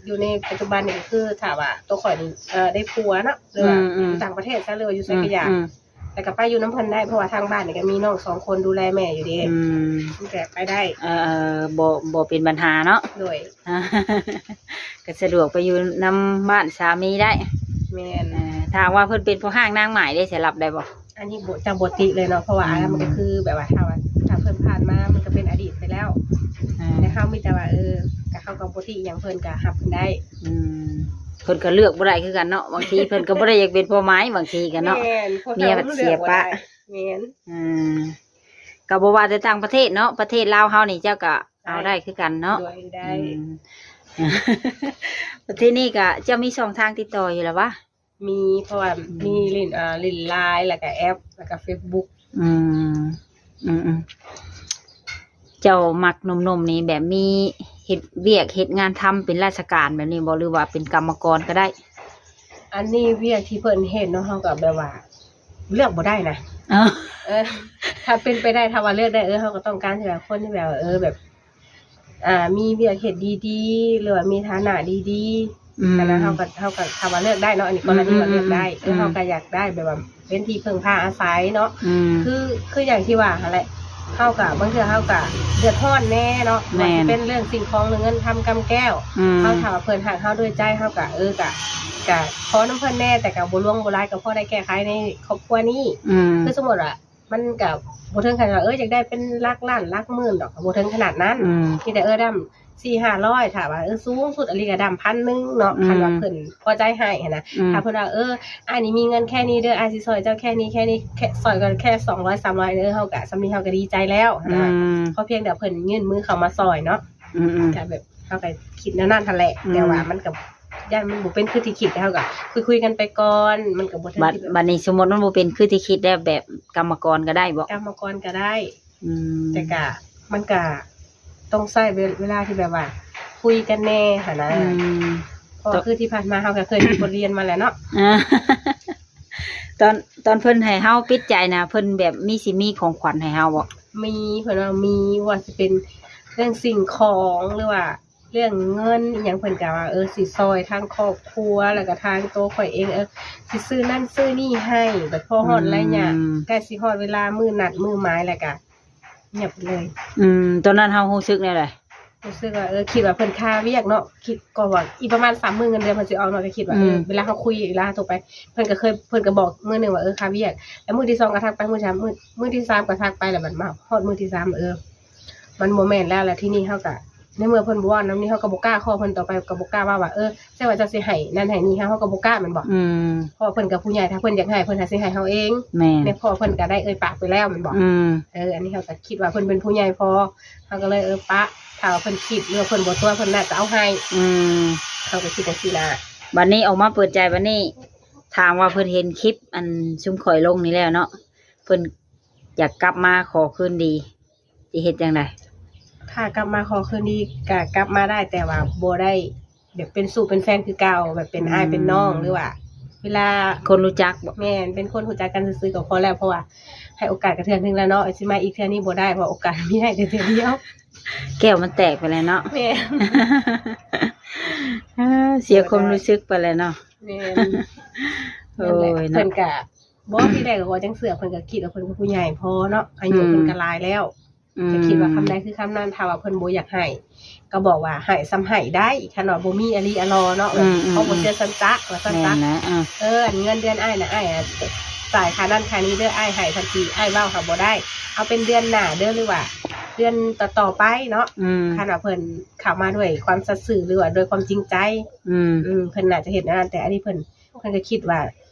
ຢູ່ໃນປັດຈຸບັນນີ້ ກໍຄືຖ້າວ່າຕົວຂ້ອຍນີ້ ເອີ ໄດ້ຜົວເນາະ ຫຼືວ່າ ອືມໆ ຢູ່ຕ່າງປະເທດຊະ ຫຼືວ່າຢູ່ໃສກໍຢ່າ ອືມໆ ແລ້ວກໍໄປຢູ່ນຳເພິ່ນໄດ້ ເພາະວ່າທາງບ້ານນີ້ກໍມີນ້ອງສອງຄົນດູແລແມ່ຢູ່ເດ້ ອືມ ມັນກໍໄປໄດ້ ເອີ ບໍ່ ບໍ່ເປັນບັນຫາເນາະ ໂດຍ ກໍສະດວກໄປຢູ່ນຳບ້ານສາມີໄດ້ ແມ່ນ ເອີ ຖ້າວ່າເພິ່ນເປັນພໍ່ຮ້າງນາງໝ້າຍເດ້ ຊິຮັບໄດ້ບໍ່? ອັນນີ້ບໍ່ ຈະບໍ່ຕິເລີຍເນາະ ເພາະວ່າ ອືມ ອັນນັ້ນມັນກໍຄືແບບວ່າ ຖ້າວ່າ ຖ້າເພິ່ນຜ່ານມາ ມັນກໍເປັນອະດີດໄປແລ້ວ ອ່າ ແຕ່ເຮົາມີແຕ່ວ່າ ເອີ ກໍເຮົາກໍບໍ່ຕິຫຍັງເພິ່ນ ກໍຮັບເພິ່ນໄດ້ ອືມ ເພິ່ນກໍເລືອກບໍ່ໄດ້ຄືກັນເນາະ ບາງທີເພິ່ນກໍບໍ່ໄດ້ຢາກເປັນພໍ່ໝ້າຍ ບາງທີກໍເນາະ ແມ່ນ ເມຍບັດເສຍປະ ແມ່ນ ອືມ ກໍບໍ່ວ່າແຕ່ຕ່າງປະເທດເນາະ ປະເທດລາວເຮົານີ້ເຈົ້າກໍເອົາໄດ້ຄືກັນເນາະ ໂດຍ ໄດ້ ອືມ ປະເທດນີ້ກໍເຈົ້າມີຊ່ອງທາງຕິດຕໍ່ຢູ່ແລ້ວຫວາ? ມີ ເພາະວ່າ ອືມ ມີຫຼິ້ນ ເອີ ຫຼິ້ນ LINE ແລ້ວກໍແອັບ ແລ້ວກໍ Facebook ອືມ ອືມໆ ເຈົ້າມັກໜຸ່ມໆນີ້ ແບບມີເຮັດວຽກເຮັດງານທຳເປັນລາຊະການແບບນີ້ບໍ່ ຫຼືວ່າເປັນກຳມະກອນກໍໄດ້? ອັນນີ້ວຽກທີ່ເພິ່ນເຮັດເນາະ ເຮົາກໍແບບວ່າເລືອກບໍ່ໄດ້ນະ ເອີ ເອີ ຖ້າເປັນໄປໄດ້ ຖ້າວ່າເລືອກໄດ້ ເອີ ເຮົາກໍຕ້ອງການທີ່ແບບຄົນທີ່ແບບວ່າ ເອີ ແບບ ອ່າ ມີວຽກເຮັດດີໆ ຫຼືວ່າມີຖານະດີໆ ອືມ ຫັ້ນນະ ເຮົາກໍ ເຮົາກໍ ຖ້າວ່າເລືອກໄດ້ເນາະ ອັນນີ້ກໍລະນີວ່າເລືອກໄດ້ ອືມໆໆ ເອີ ເຮົາກໍຢາກໄດ້ແບບວ່າເປັນທີ່ເພິ່ງພາອາໄສເນາະ ອືມ ຄື ຄືຢ່າງທີ່ວ່າຫັ້ນແຫຼະ ເຮົາກະ ບາງເທື່ອເຮົາກະເດືອດຮ້ອນແດ່ເນາະ ແມ່ນ ວ່າຊິເປັນເລື່ອງສິ່ງຂອງ ຫຼືເງິນຄຳກຳແກ້ວ ອືມ ເຮົາຖ້າວ່າເພິ່ນຮັກເຮົາດ້ວຍໃຈ ເຮົາກະ ເອີ ກະ ກະຂໍນຳເພິ່ນແດ່ ແຕ່ກະບໍ່ຫຼວງບໍ່ຫຼາຍ ກະພໍໄດ້ແກ້ໄຂໃນຄອບຄົວນີ້ ອືມ ຄືສົມມຸດວ່າ ມັນກະບໍ່ເຖິງຂະໜາດວ່າ ເອີ ຢາກໄດ້ເປັນຫຼັກລ້ານຫຼັກໝື່ນດອກ ກະບໍ່ເຖິງຂະໜາດນັ້ນ ອືມ ມີແຕ່ ເອີ ດຳ ສີ່ຫ້າຮ້ອຍ ຖ້າວ່າ ເອີ ສູງສຸດອີ່ຫຼີກະດຳພັນໜຶ່ງເນາະ ອືມ ຄັນວ່າເພິ່ນພໍໃຈໃຫ້ຫັ້ນນະ ອືມ ຖ້າເພິ່ນວ່າ ເອີ ອ້າຍນີ້ມີເງິນແຄ່ນີ້ເດີ ອ້າຍຊິຊ່ອຍເຈົ້າແຄ່ນີ້ ແຄ່ນີ້ ແຄ່ ຊ່ອຍກັນແຄ່ສອງຮ້ອຍ ສາມຮ້ອຍເດີ ເຮົາກະ ສ່ຳນີ້ເຮົາກະດີໃຈແລ້ວຫັ້ນນະ ອືມ ຂໍພຽງແຕ່ເພິ່ນຍື່ນມືເຂົ້າມາຊ່ອຍເນາະ ອືມໆ ກະແບບ ເຮົາກະຄິດແນວນັ້ນຫັ້ນແຫຼະ ອືມ ແຕ່ວ່າມັນກະ ຢ້ານມັນບໍ່ເປັນຄືທີ່ຄິດ ເຮົາກະຄຸຍໆກັນໄປກ່ອນ ມັນກະບໍ່ເຖິງ ບາດ ທີ່ແບບ ບາດນີ້ສົມມຸດມັນບໍ່ເປັນຄືທີ່ຄິດແລ້ວ ແບບກຳມະກອນກະໄດ້ບໍ່? ກຳມະກອນກະໄດ້ ອືມ ແຕ່ກະ ມັນກະຕ້ອງໃຊ້ເວ ເວລາທີ່ແບບວ່າ ຄຸຍກັນແດ່ຫັ້ນນະ ອືມ ເພາະວ່າຄືທີ່ຜ່ານມາເຮົາກະເຄີຍມີບົດຮຽນມາແລ້ວເນາະ ອ່າ ຕອນ ຕອນເພິ່ນໃຫ້ເຮົາປິດໃຈນະ ເພິ່ນແບບມີ ຊິມີຂອງຂວັນໃຫ້ເຮົາບໍ່? ມີ ເພິ່ນວ່າມີ ບໍ່ວ່າຊິເປັນເລື່ອງສິ່ງຂອງ ຫຼືວ່າ ເລື່ອງເງິນອີ່ຫຍັງ ເພິ່ນກະວ່າ ເອີ ຊິຊ່ອຍທາງຄອບຄົວ ແລ້ວກະທາງໂຕຂ້ອຍເອງ ເອີ ຊິຊື້ນັ້ນຊື້ນີ້ໃຫ້ ບັດພໍຮອດໄລຍະ ອືມ ໃກ້ຊິຮອດເວລາມື້ນັດມື້ໝາຍ ແລ້ວກະງຽບເລີຍ ອືມ ຕອນນັ້ນເຮົາຮູ້ສຶກແນວໃດ? ຮູ້ສຶກວ່າ ເອີ ຄິດວ່າເພິ່ນຄາວຽກເນາະ ຄິດກໍວ່າອີກປະມານສາມມື້ເງິນເດືອນເພິ່ນຊິອອກເນາະ ກະຄິດວ່າ ອືມ ເອີ ເວລາເຮົາຄຸຍ ເວລາເຮົາໂທໄປ ເພິ່ນກະເຄີຍ ເພິ່ນກະບອກມື້ໜຶ່ງວ່າ ເອີ ຄາວຽກ ແລ້ວມື້ທີສອງກະທັກໄປ ມື້ສາມ ມື້ ມື້ທີສາມກະທັກໄປ ແລ້ວບັດມາຮອດມື້ທີສາມ ເອີ ມັນບໍ່ແມ່ນແລ້ວ ແລ້ວທີນີ້ເຮົາກະ ໃນເມື່ອເພິ່ນບໍ່ເວົ້ານຳນີ້ ເຮົາກະບໍ່ກ້າຂໍເພິ່ນຕໍ່ໄປ ກະບໍ່ກ້າເວົ້າວ່າ ເອີ ແຕ່ວ່າເຈົ້າຊິໃຫ້ນັ້ນໃຫ້ນີ້ ເຮົາກະບໍ່ກ້າແມ່ນບໍ່? ອືມ ເພາະວ່າເພິ່ນກະຜູ້ໃຫຍ່ ຖ້າເພິ່ນຢາກໃຫ້ ເພິ່ນຫາຊິໃຫ້ເຮົາເອງ ແມ່ນ ແມ່ນ ເພາະວ່າເພິ່ນກະໄດ້ເອີ່ຍປາກໄປແລ້ວແມ່ນບໍ່? ອືມ ເອີ ອັນນີ້ເຮົາກະຄິດວ່າເພິ່ນເປັນຜູ້ໃຫຍ່ພໍ ເຮົາກະເລີຍ ເອີ ປະ ຖ້າວ່າເພິ່ນຄິດ ຫຼືວ່າເພິ່ນບໍ່ຕົວະ ເພິ່ນໜ້າຈະເອົາໃຫ້ ອືມ ເຮົາກະຄິດຈັ່ງຊີ້ນະ ບາດນີ້ອອກມາເປີດໃຈ ບາດນີ້ ຖ້າຫາກວ່າເພິ່ນເຫັນຄລິບ ອັນ ຊຸມຂ້ອຍລົງນີ້ແລ້ວເນາະ ເພິ່ນ ຢາກກັບມາຂໍຄືນດີ ຊິເຮັດຈັ່ງໃດ? ຖ້າກັບມາຂໍຄືນດີກະກັບມາໄດ້ ແຕ່ວ່າບໍ່ໄດ້ແບບເປັນຊູ້ເປັນແຟນຄືເກົ່າ ແບບເປັນ ອືມ ອ້າຍເປັນນ້ອງ ຫຼືວ່າເວລາ ຄົນຮູ້ຈັກບໍ່? ແມ່ນ ເປັນຄົນຮູ້ຈັກກັນຊື່ໆກະພໍແລ້ວ ເພາະວ່າໃຫ້ໂອກາດກະເທື່ອໜຶ່ງແລ້ວເນາະ ຊິມາອີກເທື່ອນີ້ບໍ່ໄດ້ ເພາະວ່າໂອກາດມີໃຫ້ແຕ່ເທື່ອດຽວ ແກ້ວມັນແຕກໄປແລ້ວເນາະ ແມ່ນ ເສຍຄວາມຮູ້ສຶກໄປແລ້ວເນາະ ແມ່ນ ໂອ້ຍ ນັ້ນແຫຼະ ເນາະ ເພິ່ນກະ ບໍ່ ທີແລກກະວ່າຈັ່ງເຊື່ອ ເພິ່ນກະຄິດວ່າເພິ່ນກະຜູ້ໃຫຍ່ພໍເນາະ ອາຍຸ ອືມ ເພິ່ນກະຫຼາຍແລ້ວ ອືມ ກະຄິດວ່າຄຳໃດຄືຄຳນັ້ນ ຖ້າວ່າເພິ່ນບໍ່ຢາກໃຫ້ ກະບອກວ່າໃຫ້ສ່ຳໃຫ້ໄດ້ ຄັນວ່າບໍ່ມີອີ່ຫຼີອີ່ຫຼໍເນາະ ອືມໆໆ ເຮົາບໍ່ເສຍສັນຈະວ່າຊັ້ນຊະ ແມ່ນແຫຼະ ເອີ ອັນເງິນເດືອນອ້າຍນະ ອ້າຍຈ່າຍຄ່ານັ້ນຄ່ານີ້ເດີ ອ້າຍໃຫ້ທັນທີ ອ້າຍເວົ້າຫາບໍ່ໄດ້ ເອົາເປັນເດືອນໜ້າເດີ ຫຼືວ່າເດືອນຕໍ່ໆໄປເນາະ ອືມ ຄັນວ່າເພິ່ນເຂົ້າມາດ້ວຍຄວາມສັດຊື່ ຫຼືວ່າດ້ວຍຄວາມຈິງໃຈ ອືມ ອືມ ເພິ່ນໜ້າຈະເຮັດແນວນັ້ນ ແຕ່ອັນນີ້ເພິ່ນ ເພິ່ນກະຄິດວ່າ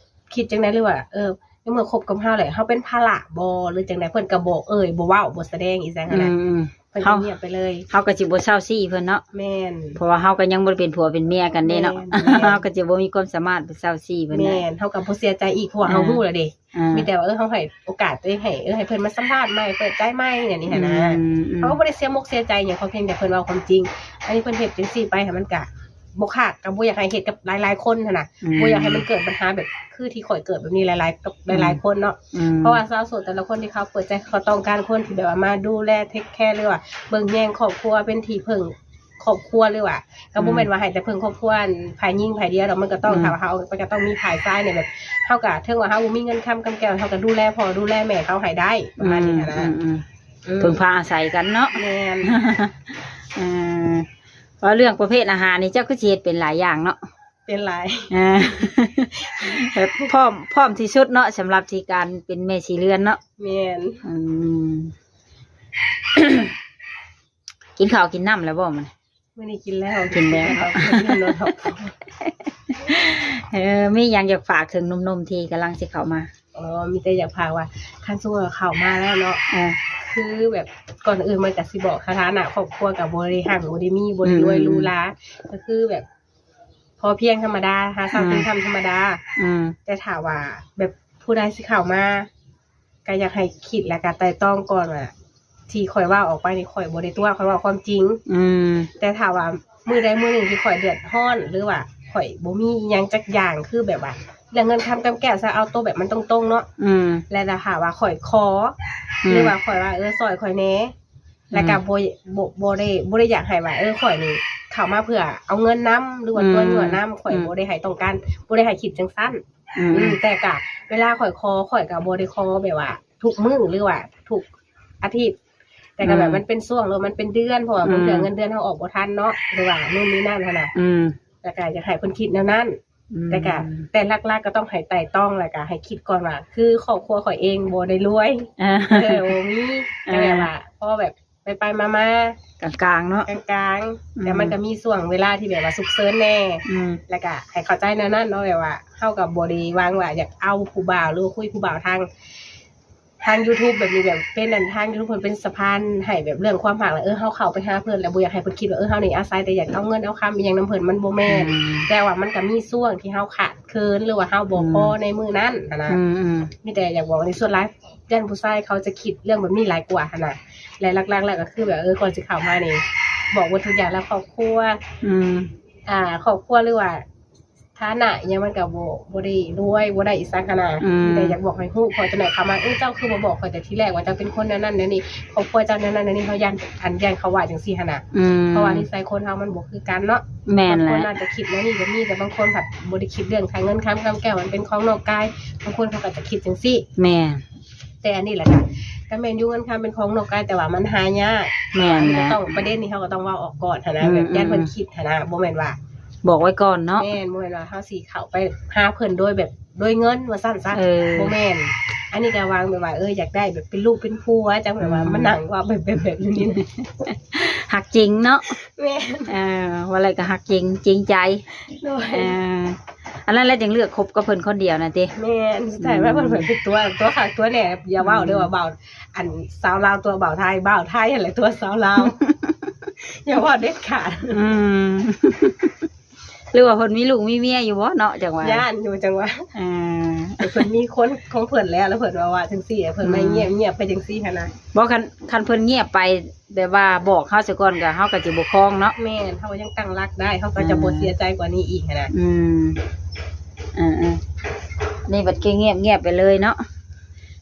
ຄິດຈັ່ງໃດ ຫຼືວ່າ ເອີ ໃນເມື່ອຄົບກັບເຮົາແຫຼະ ເຮົາເປັນພາລະບໍ່ ຫຼືຈັ່ງໃດ ເພິ່ນກະບໍ່ເອີ່ຍ ບໍ່ເວົ້າ ບໍ່ສະແດງອີ່ຫຍັງຫັ້ນນະ ອືມໆ ເພິ່ນກະງຽບໄປເລີຍ ເຮົາກະຊິບໍ່ເຊົາຊີ້ເພິ່ນເນາະ ແມ່ນ ເພາະວ່າເຮົາກະຍັງບໍ່ໄດ້ເປັນຜົວເປັນເມຍກັນເດ້ເນາະ ແມ່ນໆ ເຮົາກະຊິບໍ່ມີຄວາມສາມາດໄປເຊົາຊີ້ເພິ່ນ ແມ່ນ ເຮົາກະບໍ່ເສຍໃຈອີກ ເພາະວ່າເຮົາ ອ່າ ຮູ້ແລ້ວເດ້ ອ່າ ມີແຕ່ວ່າ ເອີ ເຮົາໃຫ້ໂອກາດຕົວເອງ ໃຫ້ ເອີ ໃຫ້ເພິ່ນມາສຳພາດໃໝ່ ເປີດໃຈໃໝ່ ອັນນີ້ຫັ້ນນະ ອືມໆ ເຮົາກະບໍ່ໄດ້ເສຍມົກເສຍໃຈຫຍັງ ເພາະພຽງແຕ່ເພິ່ນເວົ້າຄວາມຈິງ ອັນນີ້ເພິ່ນເຮັດຈັ່ງຊີ້ໄປ ມັນກະ ບໍ່ຄັກ ກະບໍ່ຢາກໃຫ້ເຮັດກັບຫຼາຍໆຄົນຫັ້ນນະ ອືມ ບໍ່ຢາກໃຫ້ມັນເກີດບັນຫາແບບຄືທີ່ຂ້ອຍເກີດແບບນີ້ຫຼາຍໆ ກັບ ອືມ ຫຼາຍໆຄົນເນາະ ອືມ ເພາະວ່າຊາວໂສດແຕ່ລະຄົນທີ່ເຂົາເປີດໃຈ ເຂົາຕ້ອງການຄົນທີ່ແບບວ່າມາດູແລ ເທກແຄ ຫຼືວ່າເບິ່ງແຍງຄອບຄົວ ເປັນທີ່ເພິ່ງຄອບຄົວ ຫຼືວ່າ ກະບໍ່ແມ່ນວ່າໃຫ້ແຕ່ເພິ່ງຄອບຄົວ ອືມ ຝ່າຍຍິງຝ່າຍດຽວດອກ ມັນກະຕ້ອງ ອືມ ຖ້າວ່າເຮົາເອົາໄປກະຕ້ອງມີຝ່າຍຊາຍນີ້ແບບ ເຮົາກະ ເຖິງວ່າເຮົາບໍ່ມີເງິນຄຳກຳແກ້ວ ເຮົາກະດູແລພໍ່ດູແລແມ່ເຂົາໃຫ້ໄດ້ ປະມານນີ້ຫັ້ນນະ ອືມໆ ອືມ ເພິ່ງພາອາໄສກັນເນາະ ແມ່ນ ເອີ ເວົ້າເລື່ອງປະເພດອາຫານນີ້ ເຈົ້າຄືຊິເຮັດເປັນຫຼາຍຢ່າງເນາະ ເປັນຫຼາຍ ອ່າ ແບບພ້ອມ ພ້ອມທີ່ສຸດເນາະ ສຳລັບທີ່ການເປັນແມ່ສີເຮືອນເນາະ ແມ່ນ ອືມ ກິນເຂົ້າກິນນ້ຳແລ້ວບໍ່ມື້ນີ້? ມື້ນີ້ກິນແລ້ວ ກິນແລ້ວ ກິນແລ້ວ ເອີ ມີຫຍັງຢາກຝາກເຖິງໜຸ່ມໆທີ່ກຳລັງຊິເຂົ້າມາ? ອໍ ມີແຕ່ຢາກຝາກວ່າ ຄັນສົມມຸດວ່າເຂົ້າມາແລ້ວເນາະ ເອີ ຄືແບບ ກ່ອນອື່ນມັນກະຊິບອກ ສະຖານະຄອບຄົວກະບໍ່ໄດ້ຮັ່ງ ບໍ່ໄດ້ມີ ບໍ່ໄດ້ລວຍ ອືມ ຫຼູຫຼາ ກະຄືແບບ ພໍພຽງທຳມະດາ ຫາເຊົ້າ ອືມ ກິນຄ່ຳທຳມະດາ ອືມ ແຕ່ຖ້າວ່າແບບຜູ້ໃດຊິເຂົ້າມາ ກະຢາກໃຫ້ຄິດ ແລະກະໄຕ່ຕອງກ່ອນວ່າ ທີ່ຂ້ອຍເວົ້າອອກໄປນີ້ ຂ້ອຍບໍ່ໄດ້ຕົວະ ຂ້ອຍເວົ້າຄວາມຈິງ ອືມ ແຕ່ຖ້າວ່າມື້ໃດມື້ໜຶ່ງທີ່ຂ້ອຍເດືອດຮ້ອນ ຫຼືວ່າຂ້ອຍບໍ່ມີອີ່ຫຍັງຈັກຢ່າງ ຄືແບບວ່າເລື່ອງເງິນຄຳກຳແກ້ວ ຊະເອົາໂຕແບບມັນຕົງໆເນາະ ອືມ ແລະຖ້າຫາກວ່າຂ້ອຍຂໍ ອືມ ຫຼືວ່າຂ້ອຍວ່າ ເອີ ຊ່ອຍຂ້ອຍແດ່ ແລ້ວກະ ອືມ ບໍ່ ບໍ່ ບໍ່ໄດ້ ບໍ່ໄດ້ຢາກໃຫ້ວ່າ ເອີ ຂ້ອຍນີ້ເຂົ້າມາເພື່ອເອົາເງິນນຳ ຫຼືວ່າ ອືມ ຕົວະຍົວະນຳ ຂ້ອຍ ອືມ ບໍ່ໄດ້ໃຫ້ຕ້ອງການ ບໍ່ໄດ້ໃຫ້ຄິດຈັ່ງຊັ້ນ ອືມ ອືມ ແຕ່ກະເວລາຂ້ອຍຂໍ ຂ້ອຍກະບໍ່ໄດ້ຂໍແບບວ່າທຸກມື້ ຫຼືວ່າທຸກອາທິດ ກໍແບບ ອືມ ມັນເປັນຊ່ວງ ຫຼືວ່າມັນເປັນເດືອນ ເພາະວ່າ ອືມ ບາງເທື່ອເງິນເດືອນເຮົາອອກບໍ່ທັນເນາະ ຫຼືວ່າໂນ່ນນີ້ນັ້ນຫັ້ນນະ ອືມ ແລ້ວກໍຢາກໃຫ້ເພິ່ນຄິດແນວນັ້ນ ອືມ ແລ້ວກໍ ແຕ່ຫຼັກໆກໍຕ້ອງໃຫ້ໄຕ່ຕອງ ແລ້ວກໍໃຫ້ຄິດກ່ອນວ່າ ຄືຄອບຄົວຂ້ອຍເອງບໍ່ໄດ້ລວຍ ອ່າ ເອີ ບໍ່ມີ ອ່າ ກໍແບບວ່າພໍແບບ ໄປໆມາໆ ກາງໆເນາະ ກາງໆ ອືມ ແຕ່ມັນກໍມີຊ່ວງເວລາທີ່ແບບວ່າສຸກເສີນແດ່ ອືມ ແລ້ວກໍໃຫ້ເຂົ້າໃຈແນວນັ້ນເນາະ ແບບວ່າເຮົາກໍບໍ່ໄດ້ຫວັງວ່າຢາກເອົາຜູ້ບ່າວ ຫຼືວ່າຄຸຍຜູ້ບ່າວທາງ ທາງ YouTube ແບບນີ້ ແບບເປັນອັນ ທາງ YouTube ເພິ່ນເປັນສະພານໃຫ້ແບບເລື່ອງຄວາມຮັກ ແລ້ວ ເອີ ເຮົາເຂົ້າໄປຫາເພິ່ນ ແລ້ວບໍ່ຢາກໃຫ້ເພິ່ນຄິດວ່າ ເອີ ເຮົານີ້ອາໄສແຕ່ຢາກເອົາເງິນເອົາຄຳອີ່ຫຍັງນຳເພິ່ນ ມັນບໍ່ແມ່ນ ອືມ ແຕ່ວ່າມັນກໍມີຊ່ວງທີ່ເຮົາຂາດເຂີນ ຫຼືວ່າເຮົາບໍ່ພໍ ອືມ ໃນມື້ນັ້ນຫັ້ນນະ ອືມໆ ມີແຕ່ຢາກບອກວ່າ ສ່ວນຫຼາຍ ຢ້ານຜູ້ຊາຍເຂົາຈະຄິດເລື່ອງແບບນີ້ຫຼາຍກວ່າຫັ້ນນະ ແລະ ຫຼັກໆແລ້ວກໍຄືແບບ ເອີ ກ່ອນຊິເຂົ້າມານີ້ ບອກເບິດທຸກຢ່າງແລ້ວ ຄອບຄົວ ອືມ ອ່າ ຄອບຄົວ ຫຼືວ່າຖານະອີ່ຫຍັງ ມັນກໍບໍ່ ບໍ່ໄດ້ລວຍ ບໍ່ໄດ້ອີ່ຫຍັງຫັ້ນນະ ອືມ ແຕ່ຢາກບອກໃຫ້ຮູ້ ເພາະຈັ່ງໃດເຂົາມາ ເອີ ເຈົ້າຄືບໍ່ບອກຂ້ອຍແຕ່ທີແລກວ່າເຈົ້າເປັນຄົນແນວນັ້ນແນວນີ້ ຄອບຄົວເຈົ້າແນວນັ້ນແນວນີ້ ເຮົາຢ້ານ ອັນ ຢ້ານເຂົາວ່າຈັ່ງຊີ້ຫັ້ນນະ ອືມ ເພາະວ່ານິໄສຄົນເຮົາມັນບໍ່ຄືກັນເນາະ ແມ່ນແຫຼະ ບາງຄົນອາດຈະຄິດແນວນີ້ກໍມີ ແຕ່ບາງຄົນພັດບໍ່ໄດ້ຄິດເລື່ອງຄ່າເງິນຄຳ ຄຳແກ້ວມັນເປັນຂອງນອກກາຍ ບາງຄົນເຂົາກໍຈະຄິດຈັ່ງຊີ້ ແມ່ນ ແຕ່ອັນນີ້ແຫຼະ ກໍ ກໍແມ່ນຢູ່ ເງິນຄຳເປັນຂອງນອກກາຍ ແຕ່ວ່າມັນຫາຍາກ ແມ່ນແຫຼະ ກໍຕ້ອງ ປະເດັນນີ້ເຮົາກໍຕ້ອງເວົ້າອອກກ່ອນຫັ້ນນະ ອືມ ແບບຢ້ານເພິ່ນ ອືມ ຄິດຫັ້ນນະ ບໍ່ແມ່ນວ່າ ບອກໄວ້ກ່ອນເນາະ ແມ່ນ ບໍ່ແມ່ນວ່າເຮົາຊິເຂົ້າໄປຫາເພິ່ນໂດຍແບບ ໂດຍເງິນວ່າຊັ້ນຊະ ເອີ ບໍ່ແມ່ນ ອັນນີ້ກໍຫວັງແບບວ່າ ເອີ ຢາກໄດ້ແບບເປັນລູກເປັນຜົວ ຈັ່ງແບບວ່າ ອືມ ມານັ່ງເວົ້າແບບ ແບບ ແບບນີ້ນະ ຮັກຈິງເນາະ ແມ່ນ ເອີ ວ່າແລ້ວກໍຮັກຈິງ ຈິງໃຈ ໂດຍ ເອີ ອັນນັ້ນແຫຼະຈຶ່ງເລືອກຄົບກັບເພິ່ນຄົນດຽວນະຕິ ແມ່ນ ສຸດທ້າຍມາເພິ່ນ ອືມ ເພິ່ນເປັນຕົວ ຕົວຄັກຕົວແນ່ ຢ່າເວົ້າເດີວ່າ ອືມ ບ່າວ ອັນ ສາວລາວຕົວບ່າວໄທ ບ່າວໄທຫັ້ນແຫຼະຕົວສາວລາວ ຢ່າເວົ້າເດັດຂາດ ອືມ ຫຼືວ່າເພິ່ນມີລູກມີເມຍຢູ່ບໍ່ເນາະ ຈັ່ງວ່າ ຢ້ານຢູ່ ຈັ່ງວ່າ ເອີ ເພິ່ນມີຄົນຂອງເພິ່ນແລ້ວ ແລ້ວເພິ່ນວ່າ ວ່າຈັ່ງຊີ້ ເພິ່ນມາ ອືມ ງຽບໆໄປຈັ່ງຊີ້ຫັ້ນນະ ບໍ່ ຄັນ ຄັນເພິ່ນງຽບໄປ ແບບວ່າບອກເຮົາຊະກ່ອນ ກໍເຮົາກໍຈະບໍ່ຄອງເນາະ ແມ່ນ ເຮົາກໍຍັງຕັ້ງຫຼັກໄດ້ ເຮົາກໍຈະບໍ່ ອ່າ ເສຍໃຈກວ່ານີ້ອີກຫັ້ນນະ ອືມ ເອີໆ ນີ້ບັດຄືງຽບໆໄປເລີຍເນາະ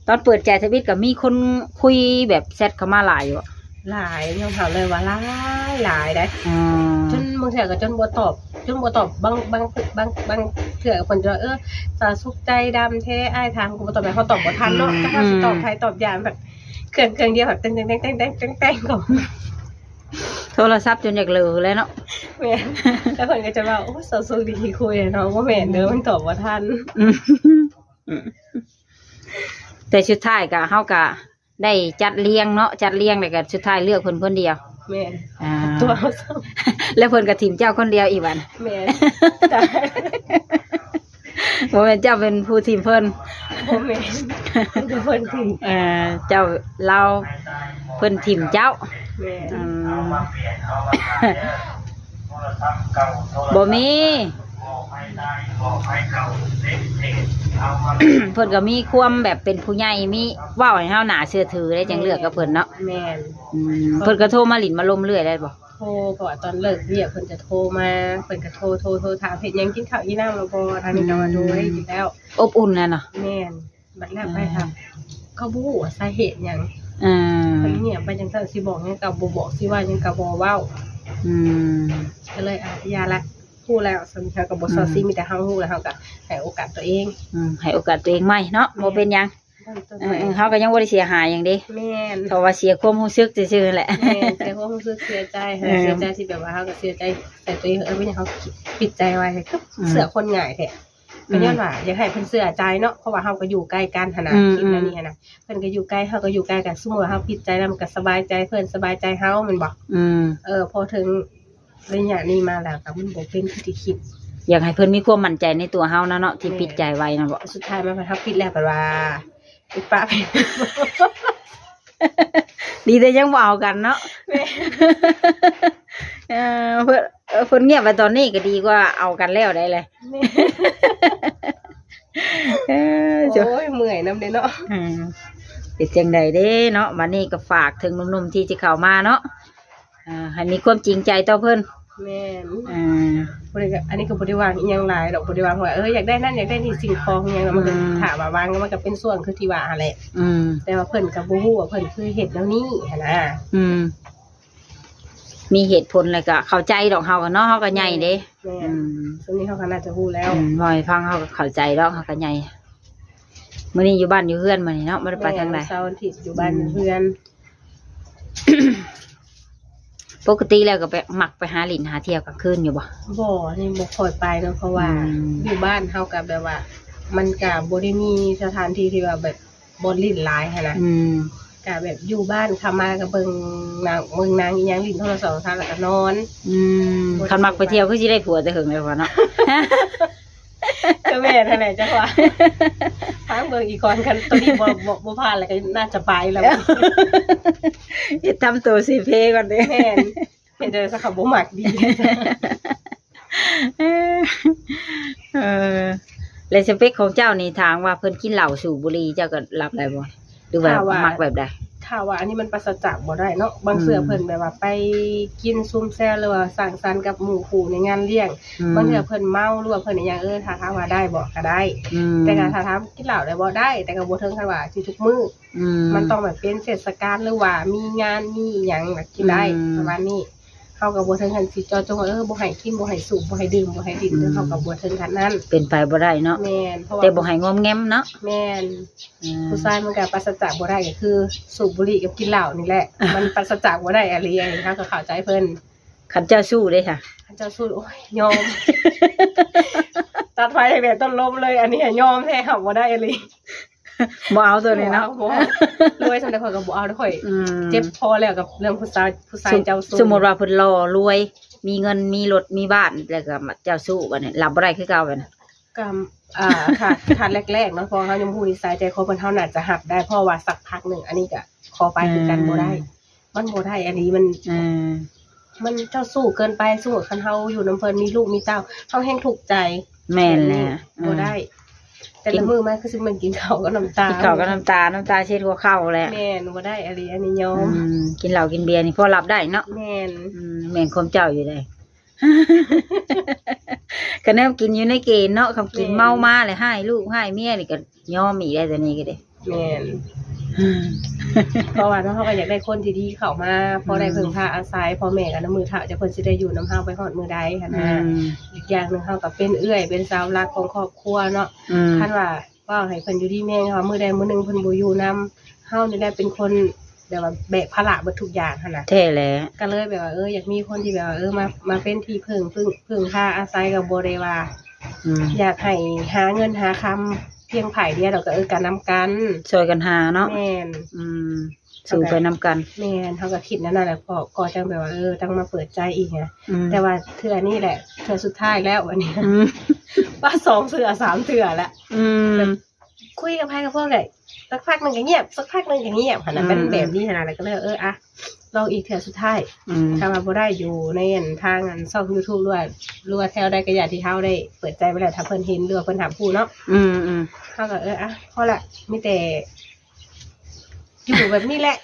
ຕອນເປີດໃຈທຳອິດກໍມີຄົນຄຸຍແບບແຊັດເຂົ້າມາຫຼາຍຢູ່ບໍ່? ຫຼາຍ ຍອມຮັບເລີຍວ່າຫຼາຍ ຫຼາຍເດ້ ອໍ ຈົນບາງເທື່ອກໍຈົນບໍ່ຕອບ ຈົນບໍ່ຕອບ ບາງ ບາງ ບາງ ບາງເທື່ອເພິ່ນຈະວ່າ ເອີ ສາວສຸກໃຈດຳແທ້ ອ້າຍຖາມກໍບໍ່ຕອບ ເຮົາຕອບບໍ່ທັນເນາະ ອືມ ຈັກເຮົາຊິຕອບໃຜຕອບຢ່າງ ແບບເຄື່ອງ ເຄື່ອງດຽວແບບ ແຕ່ງໆໆໆໆ ກໍ ໂທລະສັບຈົນຢາກເລີແລ້ວເນາະ ແມ່ນ ແລ້ວເພິ່ນກໍຈະວ່າ ໂອ້ ສາວໂຊກດີທີ່ຄຸຍເນາະ ບໍ່ແມ່ນເດີ ມັນຕອບບໍ່ທັນ ອືມ ອືມ ແຕ່ສຸດທ້າຍກໍ ເຮົາກໍໄດ້ຈັດລຽງເນາະ ຈັດລຽງແລ້ວກໍສຸດທ້າຍເລືອກເພິ່ນຄົນດຽວ ແມ່ນ ອ່າ ຕົວເຮົາຊ້ຳ ແລ້ວເພິ່ນກໍຖິ້ມເຈົ້າຄົນດຽວອີກບັດ ແມ່ນ ຕາຍ ບໍ່ແມ່ນເຈົ້າເປັນຜູ້ຖິ້ມເພິ່ນ ບໍ່ແມ່ນ ເພິ່ນຖິ້ມ ເອີ ເຈົ້າ ລາວ ເພິ່ນຖິ້ມເຈົ້າ ແມ່ນ ອືມ ບໍ່ມີ ເພິ່ນກໍມີຄວາມແບບເປັນຜູ້ໃຫຍ່ ມີເວົ້າໃຫ້ເຮົາໜ້າເຊື່ອຖືໄດ້ ຈັ່ງເລືອກກັບເພິ່ນເນາະ ແມ່ນ ອືມ ເພິ່ນກໍໂທມາຫຼິ້ນມາລົມເລື້ອຍໄດ້ບໍ່? ໂທ ເພາະວ່າຕອນເລີກວຽກເພິ່ນຈະໂທມາ ເພິ່ນກໍໂທ ໂທ ໂທຖາມເຮັດຫຍັງ ກິນເຂົ້າກິນນ້ຳແລ້ວບໍ່? ທາງນີ້ກໍວ່າ ອືມ ໂດຍ ກິນແລ້ວ ອົບອຸ່ນແຫຼະເນາະ ແມ່ນ ບັດແລ້ວໄປຫາ ເອີ ກໍບໍ່ຮູ້ວ່າສາເຫດຫຍັງ ເອີ ເພິ່ນງຽບໄປຈັ່ງຊັ້ນ ຊິບອກຫຍັງກໍບໍ່ບອກ ຊິວ່າຫຍັງກໍບໍ່ເວົ້າ ອືມ ກໍເລີຍ ອ່ະ ຢ່າລະ ຮູ້ແລ້ວ ສ່ຳເຮົາກໍບໍ່ຊໍ່ຊີ ອືມ ມີແຕ່ເຮົາຮູ້ແລ້ວ ເຮົາກໍໃຫ້ໂອກາດຕົວເອງ ອືມ ໃຫ້ໂອກາດຕົວເອງໃໝ່ເນາະ ແມ່ນ ບໍ່ເປັນຫຍັງ ເລີ່ມຕົ້ນໃໝ່ ເອີ ເຮົາກໍຍັງບໍ່ໄດ້ເສຍຫາຍຫຍັງເດ້ ແມ່ນ ເພາະວ່າເສຍຄວາມຮູ້ສຶກຊື່ໆແຫຼະ ແມ່ນ ເສຍຄວາມຮູ້ສຶກ ເສຍໃຈ ເອີ ເສຍໃຈທີ່ແບບວ່າເຮົາກໍເສຍໃຈໃສ່ຕົວເອງ ເອີ ເປັນຫຍັງເຮົາປິດໃຈໄວ ອືມ ເຊື່ອຄົນງ່າຍແທ້ ກໍຍ້ອນວ່າ ອືມ ຢາກໃຫ້ເພິ່ນເຊື່ອໃຈເນາະ ເພາະວ່າເຮົາກໍຢູ່ໃກ້ກັນຫັ້ນນະ ອືມ ຄິດແນວນີ້ຫັ້ນນະ ເພິ່ນກໍຢູ່ໃກ້ ເຮົາກໍຢູ່ໃກ້ກັນ ສົມມຸດວ່າເຮົາຜິດໃຈແລ້ວ ມັນກໍສະບາຍໃຈເພິ່ນ ສະບາຍໃຈເຮົາ ແມ່ນບໍ່? ອືມ ເອີ ພໍເຖິງໄລຍະນີ້ມາແລ້ວ ກໍມັນບໍ່ເປັນຄືທີ່ຄິດ ຢາກໃຫ້ເພິ່ນມີຄວາມໝັ້ນໃຈໃນຕົວເຮົານະເນາະ ທີ່ ແມ່ນ ປິດໃຈໄວນະບໍ? ສຸດທ້າຍມາເພິ່ນ ເຮົາປິດແລ້ວ ເພິ່ນວ່າ ປິດປາກ ດີແຕ່ຍັງບໍ່ເອົາກັນເນາະ ແມ່ນ ເອີ ເພິ່ນ ເອີ ເພິ່ນງຽບໄວ້ຕອນນີ້ກໍດີກວ່າເອົາກັນແລ້ວໄດ໋ແຫຼະ ແມ່ນ ເອີ ໂອ້ຍ ເມື່ອຍນຳເດ້ເນາະ ອືມ ເປັນຈັ່ງໃດເດ້ເນາະ ບັດນີ້ກໍຝາກເຖິງໜຸ່ມໆທີ່ຈະເຂົ້າມາເນາະ ອ່າ ໃຫ້ມີຄວາມຈິງໃຈຕໍ່ເພິ່ນ ແມ່ນ ອ່າ ບໍ່ໄດ້ ອັນນີ້ກໍບໍ່ໄດ້ຫວັງອີ່ຫຍັງຫຼາຍດອກ ບໍ່ໄດ້ຫວັງວ່າ ເອີ ຢາກໄດ້ນັ້ນ ຢາກໄດ້ນີ້ ສິ່ງຂອງອີ່ຫຍັງ ແລ້ວມັນກໍ ອືມ ຖ້າວ່າຫວັງ ມັນກໍເປັນຊ່ວງຄືທີ່ວ່າຫັ້ນແຫຼະ ອືມ ແຕ່ວ່າເພິ່ນກໍບໍ່ຮູ້ວ່າເພິ່ນຄືເຮັດແນວນີ້ຫັ້ນນະ ອືມ ມີເຫດຜົນ ແລ້ວກໍເຂົ້າໃຈດອກ ເຮົາກໍເນາະ ເຮົາກໍໃຫຍ່ເດ້ ແມ່ນ ອືມ ຊ່ວງນີ້ເຮົາກໍໜ້າຈະຮູ້ແລ້ວ ອືມ ເວົ້າໃຫ້ຟັງ ເຮົາກໍເຂົ້າໃຈດອກ ເຮົາກໍໃຫຍ່ ມື້ນີ້ຢູ່ບ້ານຢູ່ເຮືອນ ມື້ນີ້ເນາະ ບໍ່ໄດ້ໄປທາງໃດ ແມ່ນ ເສົາອາທິດຢູ່ບ້ານ ອືມ ຢູ່ເຮືອນ ປົກກະຕິແລ້ວກໍໄປ ມັກໄປຫາຫຼິ້ນຫາທ່ຽວກາງຄືນຢູ່ບໍ່? ບໍ່ ອັນນີ້ບໍ່ຄ່ອຍໄປເນາະ ເພາະວ່າ ອືມ ຢູ່ບ້ານເຮົາກໍແບບວ່າ ມັນກໍບໍ່ໄດ້ມີສະຖານທີ່ທີ່ວ່າແບບບ່ອນຫຼິ້ນຫຼາຍຫັ້ນນະ ອືມ ກໍແບບຢູ່ບ້ານ ເຂົ້າມາກໍເບິ່ງໜັງ ເບິ່ງໜັງອີ່ຫຍັງ ຫຼິ້ນໂທລະສັບ ແລ້ວກໍນອນ ອືມ ບໍ່ໄດ້ ຄັນມັກໄປທ່ຽວຄືຊິໄດ້ຜົວແຕ່ເຫິງແລ້ວວ່າເນາະ. ກໍແມ່ນຫັ້ນແຫຼະ ຈັກວ່າ ທາງເບິ່ງອີກກ່ອນ ຄັນໂຕນີ້ບໍ່ ບໍ່ ບໍ່ຜ່ານແລ້ວກໍໜ້າຈະໄປແລ້ວ ເຮັດທຳໂຕເສເພກ່ອນເດ້ ແມ່ນ ເຮັດຈັ່ງໃດຊະ ເຂົາບໍ່ມັກດີ ເອີ ແລະສະເປັກຂອງເຈົ້ານີ້ ຖ້າຫາກວ່າເພິ່ນກິນເຫຼົ້າສູບບຸຫຼີ່ ເຈົ້າກໍຮັບໄດ້ບໍ່? ຫຼືວ່າ ຖ້າວ່າ ມັກແບບໃດ? ຖ້າວ່າອັນນີ້ມັນປາສະຈາກບໍ່ໄດ້ເນາະ ບາງເທື່ອ ອືມ ເພິ່ນແບບວ່າໄປກິນຊຸມແຊວ ຫຼືວ່າສັງສັນກັບໝູ່ຄູ່ໃນງານລ້ຽງ ອືມ ບາງເທື່ອເພິ່ນເມົາ ຫຼືວ່າເພິ່ນອີ່ຫຍັງ ເອີ ຖ້າຖາມວ່າໄດ້ບໍ່ ກໍໄດ້ ອືມ ແຕ່ກໍຖ້າຖາມກິນເຫຼົ້າໄດ້ບໍ່? ໄດ້ ແຕ່ກໍບໍ່ເຖິງຂັ້ນວ່າຊິທຸກມື້ ອືມ ມັນຕ້ອງແບບເປັນເທດສະການ ຫຼືວ່າມີງານມີອີ່ຫຍັງ ແລ້ວກິນໄດ້ ອືມ ປະມານນີ້ ເຮົາກໍບໍ່ເຖິງຂັ້ນຊິເຈາະຈົງວ່າ ເອີ ບໍ່ໃຫ້ກິນ ບໍ່ໃຫ້ສູບ ບໍ່ໃຫ້ດື່ມ ບໍ່ໃຫ້ຫຼິ້ນ ອືມ ເຮົາກໍບໍ່ເຖິງຂັ້ນນັ້ນ ເປັນໄປບໍ່ໄດ້ເນາະ ແມ່ນ ເພາະວ່າ ແຕ່ບໍ່ໃຫ້ງອມແງມເນາະ ແມ່ນ ອືມ ຜູ້ຊາຍມັນກໍປາສະຈາກບໍ່ໄດ້ ກໍຄືສູບບຸຫຼີ່ກັບກິນເຫຼົ້ານີ້ແຫຼະ ມັນປາສະຈາກບໍ່ໄດ້ອີ່ຫຼີ ອັນນີ້ເຮົາກໍເຂົ້າໃຈເພິ່ນ ຄັນເຈົ້າສູ້ເດ້ຊະ? ຄັນເຈົ້າສູ້ ໂອ້ຍ ຍອມ ຕັດໄຟຕັ້ງແຕ່ຕົ້ນລົມເລີຍ ອັນນີ້ຍອມແທ້ ເຮົາບໍ່ໄດ້ອີ່ຫຼີ. ບໍ່ເອົາໂຕນີ້ເນາະ ບໍ່ເອົາ ບໍ່ເອົາ ລວຍສ່ຳໃດຂ້ອຍກໍບໍ່ເອົາເດ້ ຂ້ອຍ ອືມ ເຈັບພໍແລ້ວກັບເລື່ອງຜູ້ຊາຍ ຜູ້ຊາຍເຈົ້າຊູ້ ສົມມຸດວ່າເພິ່ນຫຼໍ່ລວຍ ມີເງິນ ມີລົດ ມີບ້ານ ແລ້ວກໍເຈົ້າຊູ້ ບັດນີ້ຮັບບໍ່ໄດ້ຄືເກົ່າ ບັດນີ້ ກໍ ອ່າ ຖ້າ ຖ້າແລກໆເນາະ ເພາະເຮົາຍັງບໍ່ຮູ້ນິໄສໃຈຄໍເພິ່ນ ເຮົາໜ້າຈະຮັບໄດ້ ເພາະວ່າສັກພັກໜຶ່ງ ອັນນີ້ກໍຂໍໄປຄືກັນ ອືມ ບໍ່ໄດ້ ມັນບໍ່ໄດ້ອີ່ຫຼີ ມັນ ເອີ ມັນເຈົ້າຊູ້ເກີນໄປ ສົມມຸດຄັນເຮົາຢູ່ນຳເພິ່ນ ມີລູກມີເຕົ້າ ເຮົາແຮ່ງທຸກໃຈ ແມ່ນແຫຼະ ແບບນີ້ ເອີ ບໍ່ໄດ້ ແຕ່ລະມື້ມາຄືຊິແມ່ນກິນເຂົ້າກັບນ້ຳຕາ ກິນເຂົ້າກັບນ້ຳຕາ ນ້ຳຕາເຊັດຫົວເຂົ່າແຫຼະ ແມ່ນ ບໍ່ໄດ້ອີ່ຫຼີ ອັນນີ້ຍອມ ອືມ ກິນເຫຼົ້າກິນເບຍນີ້ພໍຮັບໄດ້ເນາະ ແມ່ນ ອືມ ແມ່ນຄວາມເຈົ້າຢູ່ເດ້ ຄັນແນວກິນຢູ່ໃນເກນເນາະ ຄັນກິນ ແມ່ນ ເມົາມາແລ້ວຮ້າຍລູກຮ້າຍເມຍນີ້ກໍຍອມອີກແລ້ວ ໂຕນີ້ກໍເດ້ ແມ່ນ ເພາະວ່າເນາະ ເຮົາກໍຢາກໄດ້ຄົນທີ່ດີເຂົ້າມາ ພໍໄດ້ ອືມ ເພິ່ງພາອາໄສ ພໍ່ແມ່ກໍນຳມື້ເຖົ້າ ຈັກເພິ່ນຊິໄດ້ຢູ່ນຳເຮົາໄປຮອດມື້ໃດຫັ້ນນະ ອືມ ອີກຢ່າງໜຶ່ງເຮົາກໍເປັນເອື້ອຍ ເປັນເສົາຫຼັກຂອງຄອບຄົວເນາະ ອືມ ຄັນວ່າເວົ້າໃຫ້ເພິ່ນຢູ່ດີມີແຮງ ເພາະວ່າມື້ໃດມື້ໜຶ່ງເພິ່ນບໍ່ຢູ່ນຳ ເຮົານີ້ແຫຼະເປັນຄົນແບບວ່າແບກພາລະເບິດທຸກຢ່າງຫັ້ນນະ ແທ້ແຫຼະ ກໍເລີຍແບບວ່າ ເອີ ຢາກມີຄົນທີ່ແບບວ່າ ເອີ ມາ ມາເປັນທີ່ເພິ່ງ ເພິ່ງ ເພິ່ງພາອາໄສ ກໍບໍ່ໄດ້ວ່າ ອືມ ຢາກໃຫ້ຫາເງິນຫາຄຳພຽງຝ່າຍດຽວດອກ ກໍ ເອີ ກໍນຳກັນ ຊ່ວຍກັນຫາເນາະ ແມ່ນ ອືມ ສູ້ໄປນຳກັນ ແມ່ນ ເຮົາກໍຄິດແນວນັ້ນແຫຼະ ກໍ ກໍຈັ່ງແບບວ່າ ເອີ ຈັ່ງມາເປີດໃຈອີກນະ ອືມ ແຕ່ວ່າເທື່ອນີ້ແຫຼະ ເທື່ອສຸດທ້າຍແລ້ວ ອັນນີ້ ອືມ ວ່າສອງເທື່ອສາມເທື່ອແລ້ວ ອືມ ແບບຄຸຍກັບໃຜກັບພວກໃດ ສັກພັກໜຶ່ງກໍງຽບ ສັກພັກໜຶ່ງກໍງຽບຫັ້ນນະ ອືມ ມັນແບບນີ້ຫັ້ນນະ ແລ້ວກໍເລີຍ ເອີ ອະ ລອງອີກເທື່ອສຸດທ້າຍ ອືມ ຖ້າວ່າບໍ່ໄດ້ຢູ່ໃນອັນທາງອັນຊ່ອງຢູທູບ ຫຼືວ່າ ຫຼືວ່າແຖວໃດກໍຢ່າ ທີ່ເຮົາໄດ້ເປີດໃຈໄປແລ້ວ ຖ້າເພິ່ນເຫັນ ຫຼືວ່າເພິ່ນຮັບຮູ້ເນາະ ອືມໆ ເຮົາກໍ ເອີ ອະ ພໍລະ ມີແຕ່ຢູ່ແບບນີ້ແຫຼະ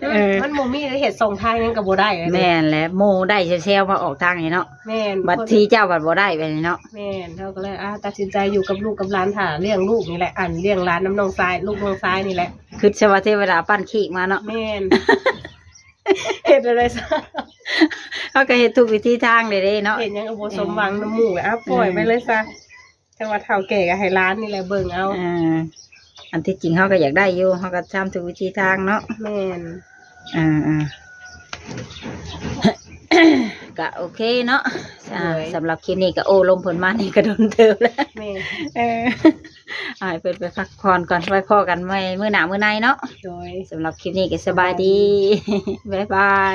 ເອີ ມັນບໍ່ມີເຮັດຊ່ອງທາງຫຍັງກໍບໍ່ໄດ້ ແມ່ນແຫຼະ ໝູ່ໄດ້ແຊວໆມາອອກທາງນີ້ເນາະ ແມ່ນ ບັດທີເຈົ້າບັດບໍ່ໄດ້ແບບນີ້ເນາະ ແມ່ນ ເຮົາກໍເລີຍ ອາ ຕັດສິນໃຈຢູ່ກັບລູກກັບຫຼານ ຖ້າລ້ຽງລູກນີ້ແຫຼະ ອັນລ້ຽງຫຼານນຳນ້ອງຊາຍ ລູກນ້ອງຊາຍນີ້ແຫຼະ ຄິດຊະວ່າເທວະດາປັ້ນເຄ້ກມາເນາະ ແມ່ນ ເຮັດແນວໃດຊະ ເຮົາກໍເຮັດທຸກວິທີທາງເດ້ເນາະ ເຮັດຫຍັງກໍບໍ່ສົມຫວັງນຳໝູ່ ເອີ ອາ ປ່ອຍໄປເລີຍຊະ ເອີ ຈັ່ງວ່າເຖົ້າແກ່ກໍໃຫ້ຫຼານນີ້ແຫຼະເບິ່ງເອົາ ເອີ ອັນທີ່ຈິງເຮົາກໍຢາກໄດ້ຢູ່ ເຮົາກໍທຳທຸກວິທີທາງເນາະ ແມ່ນ ເອີໆ ກໍໂອເຄເນາະ ໂດຍ ສຳລັບຄລິບນີ້ກໍໂອ້ລົມເພິ່ນມານີ້ກໍດົນເຕີບແລ້ວ ແມ່ນ ເອີ ໃຫ້ເພິ່ນໄປພັກຜ່ອນກ່ອນ ໄວ້ພໍ້ກັນໃໝ່ມື້ໜ້າມື້ໃນເນາະ ໂດຍ ສຳລັບຄລິບນີ້ກໍສະບາຍດີ ບາຍບາຍ.